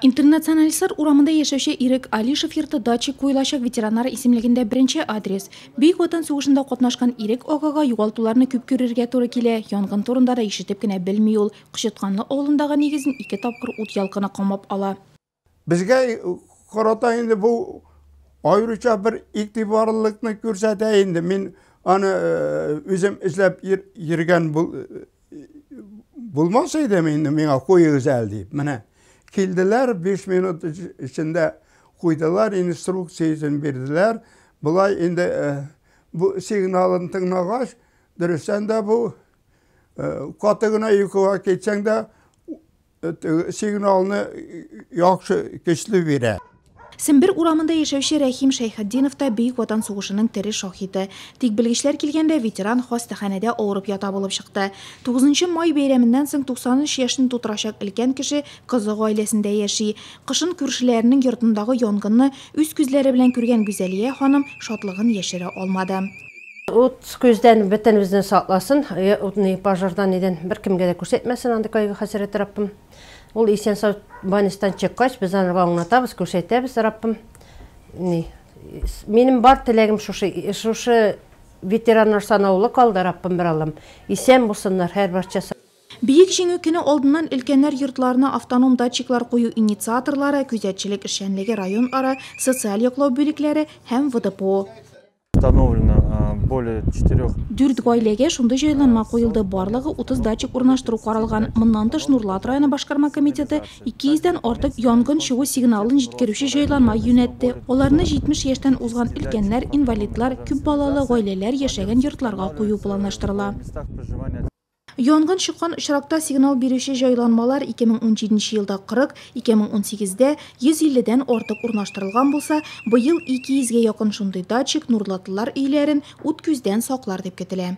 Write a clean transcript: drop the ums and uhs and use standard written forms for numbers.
Интернационалистлар урамында яшәүче Ирек Алишев йорты датчик куелачак ветераннар исемлегендә беренче адрес. Бөек Ватан сугышында катнашкан Ирек агага югалтуларны күп күрергә туры килә. Янгын турында да ишетеп кенә белми ул. Кычытканлы авылындагы нигезен 2 тапкыр ут ялкыны камап ала. Безгә карата инде бу аеруча бер игътибарлылыкны күрсәтә инде. Мин аны үзем эзләп йөргән булмас идем инде, миңа куегыз әле дип. Менә килделәр, 5 минут эчендә куйдылар, инструкциясен бирделәр. Болай инде бу сигналын тыңлагач, дөрестән дә бу каты гына йокыга китсәң дә сигналны яхшы көчле бирә. Сембер урамында яшәүче Рәхим Шәйхетдинов та Бөек Ватан сугышының тере шаһиты. Тик белгечләр килгәндә ветеран хастаханәдә авырып ята булып чыкты. 9 май бәйрәменнән соң 93 яшен тутырачак өлкән кеше кызы гаиләсендә яши. Кышын күршеләренең йортындагы янгынны үз күзләре белән күргән Гүзәлия ханым шатлыгын яшерә алмады. Ут күздән бөтенебезне сакласын, утны пожардан идән бер кемгә дә күрсәтмәсен андый кайгы хәсрәт, Раббым. Ул исән сау больництан чыккач, без аны аңлатабыз, күрсәтәбез, Раббым. Минем бар теләгем шушы ветераннар санаулы калды, Раббым, бер Аллам. Исән булсыннар һәр барчасы. Бөек Җиңү көне алдыннан өлкәннәр йортларына автоном датчиклар кую инициаторлары, күзәтчелек эшчәнлеге район ара социаль яклау бүлекләре һәм ВДПО. Установлено более четырех. 4 гаиләгә шундый җайланма куелды. Барлыгы 30 датчик урнаштыру каралган. Моннан тыш Нурлат районы башкарма комитеты 200дән артык янгын чыгу сигналын җиткерүче җайланма юнәтте. Аларны 70 яшьтән узган өлкәннәр, инвалидлар, күп балалы гаиләләр яшәгән йортларга кую планлаштырыла. Янгын чыккан очракта сигнал бирүче җайланмалар 2017 елда 40, 2018-дә 150дән артык урнаштырылган булса, быел 200гә якын шундый датчик нурлатлылар өйләрен ут күздән саклар дип көтелә.